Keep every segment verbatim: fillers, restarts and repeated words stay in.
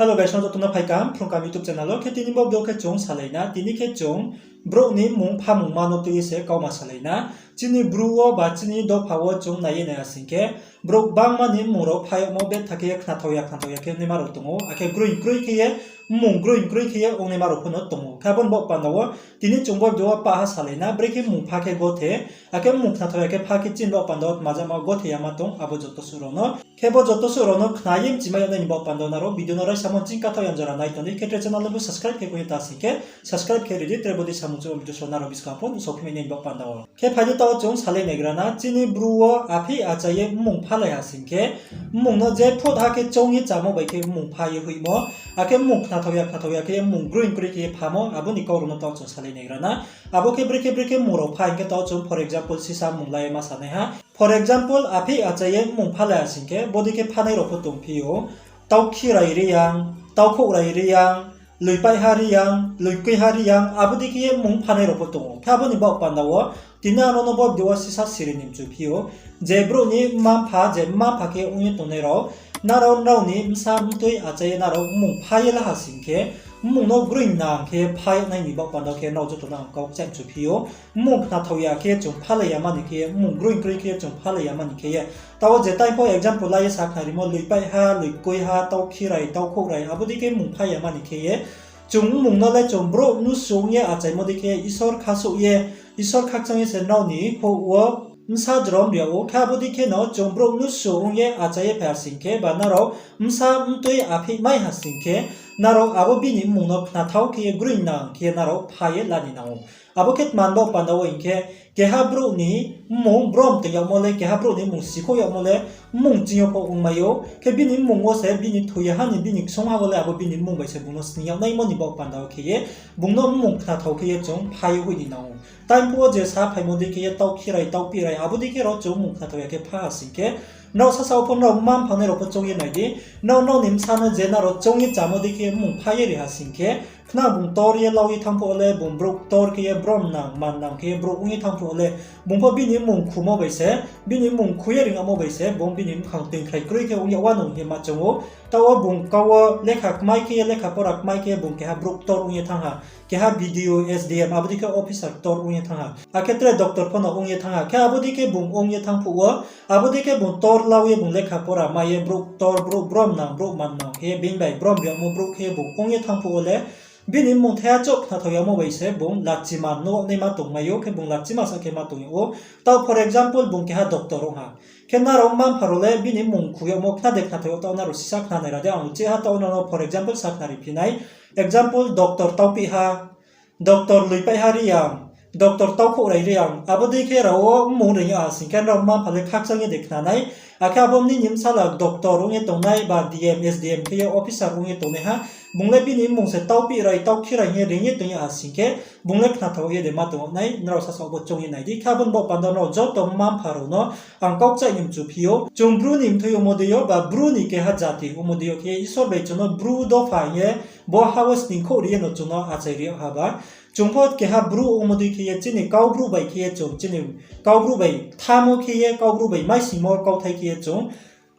Hello guys, no joto no phaikam Phrungkam YouTube channel wo. Khe tini bo video khe chung salai na, tini khe chung brouh ni mmung phamungma no tui ye se kauma salai na. Chini Bru wo ba chini dopha wo chung nai ye nai ha sing khe, brouh gbangma ni mmung rao pha yagmo betha khe ye khnathao ya khnathao ya khe ongnaima rao tong ou, akhe groing kroi khe ye, mmung groing kroi khe ye ongnaima rao pho no tong ou. Khe abo ni baoh panda wo tini chung bo video wo pah ha salai na, brekhe mmung pha khe gothe, akhe mmung khnathao ya khe pha khe chini baoh panda wo tma jama gothe yama tong, abo joto suh rao no. Khe bo joto suh rao no khna ye mchimai yag nai ni baoh panda wo nrao video no raisamo ching kathaoh yang jora nai tong di, khe tre channel no bo subscribe khe koi ye ta sing khe, subscribe khe ri di, tre bodei samung chumo video so nrao buskang pho nuhsao phi mai nai ni baoh panda wo. Khe phai di taoh chung salai naigra na, chini Bru wo aphi achai ye mmung phalai ha sing khe, mmung no je phut ha khe choung ye chámo bai khe mmung pha ye hoihmo, akhe mmung khnathao ya khnathao ya khe ye mmung groing kroi khe ye phamo, abo ni kau rao no taoh chung salai naigra na. Abo khe brekhe brekhe mmung rao pha hing khe taoh chung for example sisa mmung la ye ma sanai ha. For example, aphi achai ye mmung phalai ha sing khe, bodei khe phanai rao pho tongphi ou. Taukhirai Reang, Taukhouhrai Reang, Loipaiha Reang, Loikoiha Reang, abo dei khe ye mmung phanai rao pho tong ou. Khe abo ni baoh panda wo, tini ang nrao no bo video wo sisa siri ni mchuphi ou. Je brouh ni mma-mpha, je mma-mpha khe ong ye tongnai rao, nrao nrao ni bsa mtui achai ye nrao mmung pha ye la ha sing khe, mmung no groing nang khe pha yag nai ni baoh panda wo khe nrao joto no ang kau kchaih mchuphi ou. Mmung khnathao ya khe ye chung phalai yama ni khe ye, mmung groing kroi khe ye chung phalai yama ni khe ye. Taoh wo je time pho example la ye sakhnarimo, Loipaiha, Loikoiha, Taukhirai, Taukhouhrai, abo dei khe mmung pha yama ni khe ye. Chung mmung no le chung brouh mnusu ong ye achaimo dei khe ye, Isor khasouh ye, Isor khakchang ye se nrao ni houh wo bsa jrom ri yag ou. Khe abo dei kheno chung brouh mnusu ong ye achai ye phai ha sing khe, ba nrao bsa mtui aphi mai ha sing khe, nrao abo bini mmung no khnathao khe ye groing nang khe ye nrao pha ye la ni nang ou. Abo khe tma ni baoh panda wo hing khe, keha brouh ni mmung brom toing yagmo le, keha brouh ni mmung sikhouh yagmo le, mmung ching yo pho ongmai ou. Khe bini mmung wo se bini thoi ya ha ni, bini ksung ha wo le abo bini mmung bai se bung no sning yag naimo ni baoh panda wo khe ye, bung no mmung khnathao khe ye chung pha ye hoih ni nang ou. Time phuh wo je sa phaimo dei khe ye, Taukhirai, Taupihrai, abo dei khe rao chung mmung khnathao ya khe pha ha sing khe, nrao sasa wo pho nrao mma-mpha nai rao pho choung ye nai di. Nrao nrao ni bsa no je nrao choung ye chámo dei khe mmung pha ye ri ha sing khe, khna bung tor ye lau ye thanng phuh wo le, bung brouh ktor khe ye brom nang man nang khe ye brouh ong ye thanng phuh wo le, bung pho bini mmung khumo bai se, bini mmung khu ye ring yagmo bai se bung bini bkhang toingkhrai kroi khe ong yag wanou hing ye ma choung ou. Taoh wo bung kau wo lekha kmai khe ye, lekha pora kmai khe ye bung keha brouh ktor ong ye thanng ha, keha B D O, S D M, abo dei khe officer ktor ong ye thanng ha, akhe tre doctor pho no ong ye thanng ha. Khe abo dei khe bung ong ye thanng phuh wo, abo dei khe bung tor lau ye bung lekha pora mai ye brouh ktor, brouh brom nang, brouh man nang khe ye, being bai brom ri yagmo brouh khe ye bung ong ye thanng phuh wo le, bini mmung thaiha chouh khnathao yamo bai se bung lachima nuh naima tongmai ou, khe bung lachima sa khe ma tong yag ou. Taoh for example bung keha doctor ong ha. Khe nrao mma-mpha rao le bini mmung khu yagmo khna de khnathao yag, taoh nrao sisa khna nai ra di, ang chih ha taoh nrao no for example sakhnari phi nai. Example, doctor Taupihha, doctor Loipaiha Reang, doctor Taukhouhrai Reang, abo dei khe rao wo mmung ring yag ha sing khe nrao mma-mpha le khakchang ye de khna nai. Akhe abo nini bsala doctor ong ye tongnai ba D M, S D M khe ye officer ong ye tongnaiha, bung le bini mmung se Taupihrai, Taukhirai hing ye ring ye tong yag ha sing khe, bung le khnathao ye de ma tong yag nai, nrao sasa bo choung ye nai di. Khe abo ni baoh panda nrao joto mma-mpha rao no ang kau kchaih ni mchuphi ou. Chung Bru ni mthoi ongmo dei yo, ba Bru ni keha jati ongmo dei yo khe ye Isor bai chung no Bru dopha hing ye bo ha wo sningkhouh ri ye no chung no achai ri yag ha ba. Chung pho keha Bru ongmo dei khe ye chini Kaubru bai khe ye chung, chini Kaubru bai thamo khe ye, Kaubru bai maisingmo kauthai khe ye chung,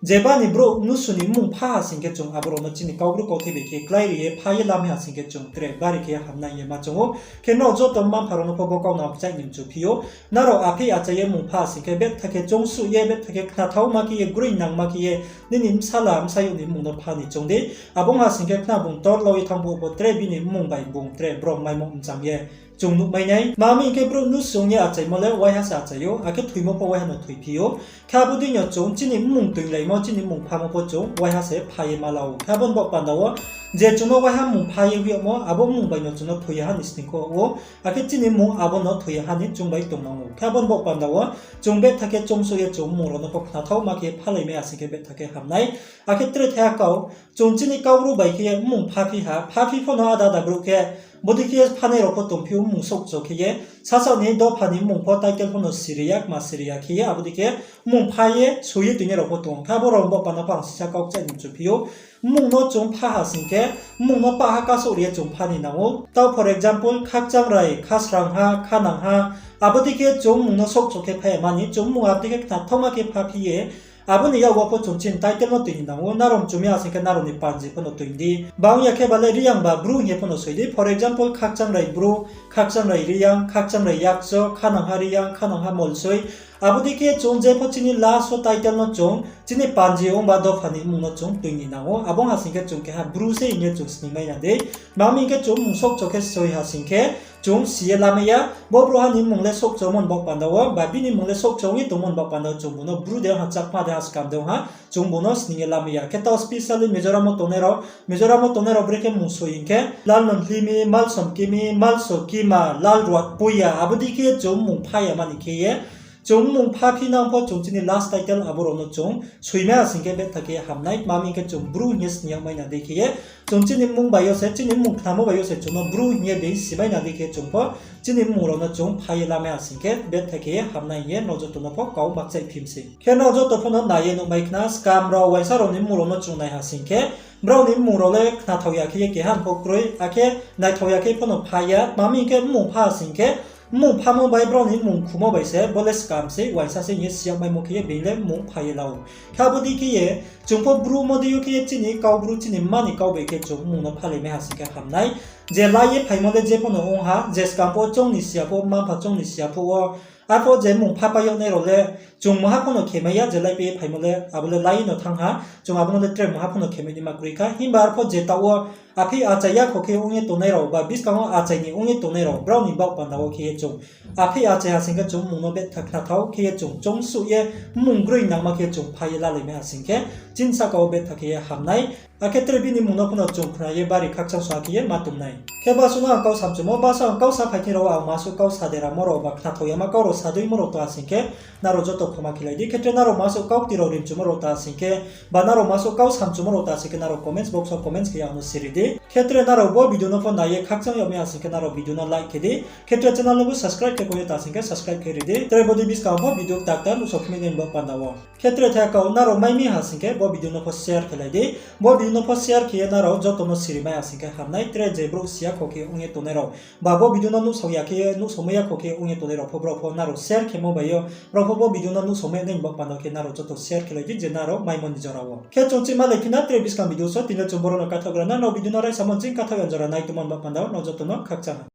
jeba ni brouh mnusu ni mmung pha ha sing khe chung abo rao no chini Kaubru kauthai bai khe klái ri ye pha ye lamai ha sing khe chung tre bari khe ye hamnai hing ye ma choung ou. Khe nrao joto mma-mpha rao no pho bo kau no ang kchaih ni mchuphi ou. Nrao aphi achai ye mmung pha ha sing khe betha khe choungsuh ye, betha khe khnathaoma khe ye, groing nangma khe ye, nini bsala bsayouh ni mmung no pha ni choung di. Abo ong ha sing khe khna bung tor lau ye thanng phuh wo pho tre bini mmung bai bung tre brom maimo mchang ye chung nuhmai nai. Tma hing khe brouh mnusu ong ye achaimo le waiha se achai ou, akhe thoimo pho waiha no thoiphi ou. Khe abo dei no chung chini mmung toinglaimo, chini mmung phamo pho chung waiha se pha ye ma la ou. Khe abo ni baoh panda wo je chung no waiha mmung pha ye hoih yagmo, abo mmung bai no chung no thoi ya ha ni sning kho ou. Akhe chini mmung abo no thoi ya ha ni chung bai tongnang ou. Khe abo ni baoh panda wo chung betha khe choungsuh ye chung mmung rao no pho khnathaoma khe phalaimai ha sing khe betha khe hamnai. Akhe tre thaiha kau, chung chini Kaubru bai khe ye mmung phaphi ha, phaphi pho no ada ada brouh khe, bodei khe phanai rao pho tongphi ou mmung souhcho khe ye, sasaoh ni dopha ni mmung pho title pho no siri ya, kma siri ya khe ye, abo dei khe mmung pha ye soi ye toinai rao pho tong ou. Khe abo rao ni baoh panda pho ang sisa kau kchaih ni mchuphi ou. Mmung no chung pha ha sing khe, mmung no pah ha kasouh ri ye chung pha ni nang ou. Taoh for example, khakchangrai, khasrangha, khanangha, abo dei khe chung mmung no souhcho khe pha ya mani, chung mmung abo dei khe khnathaoma khe phaphi ye, Abo ni yak wo pho chung chini title no tui ni nang ou, nrao mchumi ha sing khe nrao ni panji pho no tui di. Ba ong ya khe ba le Reang ba Bru hing ye pho no soi di. For example, Khakchangrai Bru, Khakchangrai Reang, Khakchangrai Yakcho, Khanangha Reang, Khanangha Molsoi. Abo dei khe chung je pho chini last wo title no chung chini panji ong ba dopha ni mmung no chung tui ni nang ou. Abo ong ha sing khe chung keha Bru se hing ye chung sning mai na dei. Tma hing khe chung mmung souhcho khe soi ha sing khe chung si ye lamai ya. Bo brouhha ni mmung le souhchomo ni baoh panda wo, ba bini mmung le souhcho ong ye tongmo ni baoh panda wo chung bung no Bru de ha, Chakma de ha, Skam de ha, chung bung no sning ye lamai ya. Khe taoh specially Mizoram wo tongnai rao, Mizoram wo tongnai rao brekhe mmung soi hing khe, Lalnonhlimi, Malsomkimi, Malsokima, Lalruat Puiya, abo dei khe chung mmung pha ya mani khe ye, chung mmung pha phi nang pho chung chini last title abo rao no chung soi mai ha sing khe bettha khe ye ham nai, tma hing khe chung Bru hing ye sning yag mai na dei khe ye, chung chini mmung bai yo se, chini mmung khnamo bai yo se chung no Bru hing ye being si mai na dei khe chung pho chini mmung rao no chung pha ye lamai ha sing khe bettha khe ye ham nai hing ye nrao joto no pho kau makchaih phi mi sei. Khe nrao joto pho no nai ye nuhmai khna, Skam rao, Waisa rao ni mmung rao no chung nai ha sing khe, brao ni mmung rao le khnathao ya khe ye keha pho kroi, akhe naithao ya khe pho no pha ya, tma hing khe mmung pha ha sing khe, mmung phamo bai brao ni mmung khumo bai se, bo le Skam sei, Waisa sei hing ye si yag maimo khe ye being le mmung pha ye la ou. Khe abo dei khe ye, chung pho Bru mo dei yo khe ye chini kau Bru, chini mma ni kau bai khe chung mmung no phalai mai ha sing khe ham nai. Je la ye phaimo le je pho no ong ha, je Skam pho choung ni si ya pho, mma-mpha choung ni si ya pho wo, arphuh je mmung phapai yag nai rao le, chung mungha pho no khe mai ya, je laipai ye phaimo le, abo le la ye no thanng ha, chung abo no le tre mungha pho no khe mai naima kroi kha. Himba arphuh je taoh wo aphei achai yakho khe ong ye tongnai rao, ba buskang wo achai ni ong ye tongnai rao, brao ni baoh panda wo khe ye chung aphei achai ha sing khe chung mmung no bettha khnathao khe ye chung choungsuh ye mmung groi nangma khe chung pha ye lalai mai ha sing khe, chini sahka wo bettha khe ye ham nai. Akhe tre bini mmung no pho no chung khna ye bari khakchang song ha khe ye ma tong nai. Khe basuh no ang kau samchumo, basuh ang kau saphai thing rao wo ang masuh kau sa deramo rao ba khnathao yama kau rao sa duimo rao tong ha sing khe, nrao joto khoma khelai di. Khe tre nrao masuh kau kti rao rimchumo rao tong ha sing khe, ba nrao masuh kau samchumo rao tong ha sing khe, nrao comments box wo comments khe ye ang no siri di. Khe tre nrao bo video no pho nai ye khakchang yag mi ha sing khe, nrao video no like khe di. Khe tre channel no bo subscribe khe koi ye tong ha sing khe subscribe khe ri di. Tre bo dei buskang pho video kta kta nuhsao phimai nai ni baoh panda wo. Khe tre thai kau nrao mai mi ha sing khe bo video no pho share khelai di. Bo video no pho share khe ye nrao joto no siri mai ha sing khe ham nai, tre je brouh si yakho khe ong ye tongnai rao, ba bo video no nuhsao ya khe ye, nuhsao mai yakho khe ong ye tongnai rao pho, brao pho nrao share khemo bai yo, brao pho bo video no nuhsao mai nai ni baoh panda khe nrao joto share khelai di, je nrao maimo ni jora wo. Khe chung chih malai phi na tre buskang video so, tini le chung boro no kathaoh gra na, nrao video no raisamo ching kathaoh ya jora nai tongmo ni baoh panda wo nrao joto no khakchang ha.